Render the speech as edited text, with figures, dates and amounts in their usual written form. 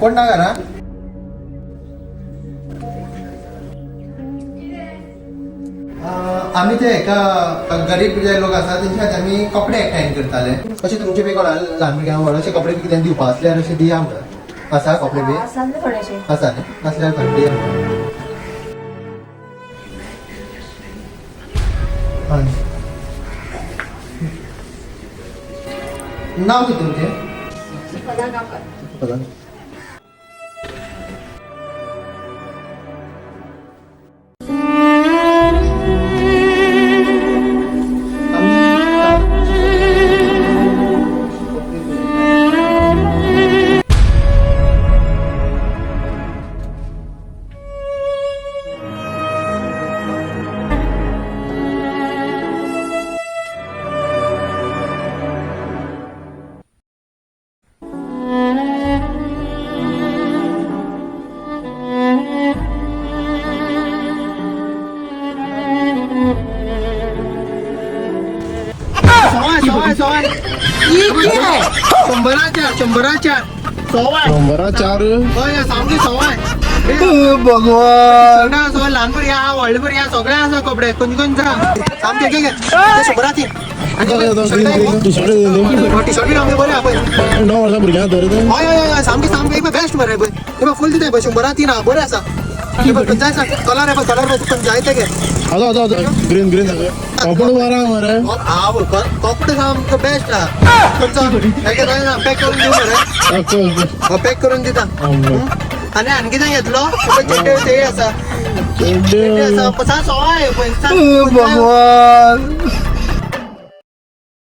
कोण ना घरा? आमी ते एका गरीब जे लोक आसा तेंच्या खातीर आमी कपडे एकठांय करताले. अशें तुमचे बी कोणा ल्हान भुरग्यांक व्हड अशे कपडे बी कितें दिवपा आसल्यार अशें दिया आमकां. आसा कपडे बी? आसा न्ही थोडेशे. आसा न्ही, आसल्यार थोडे दिया आमकां. हय, नांव कितें तुमचें? सुपदा गांवकर. पदा. सवाय सवाय सवाय. 100 4, 100 4, सवाय. 104. हय, सामकी सवाय. भगवान. सगळ्या आसा, ल्हान भुरग्यां आहा, व्हडले भुरग्यां आहा, सगळे आसा कपडे. खंयचे खंयचे आहा सामके. घे घे 100 3. T shirt. टी शर्ट बी सामके बरे आहा पळय. 9 वर्सां भुरग्यांक धर ते. हय हय हय, सामके सामके बेस्ट मरे पळय. हे पळय, फूल दिताय पळय. 100 3 आहा, बरे आसा. हे पळय, खंयचे आसा कलर? हे पळय कलर पळय, खंयचे जाय ते घे. आतां आतां आतां ग्रीन ग्रीन दाखय. कपडो बरो आहा मरे. हांव कपडे सामको बेस्ट आहा. खंयचो पॅक करून दिवं मरे? दाखय. पॅक करून दिता. आनी आनी कितें घेतलो? चेड्डे ते आसा, चेड्डे आसा, सांग सवाय पळय, सांग. भगवान.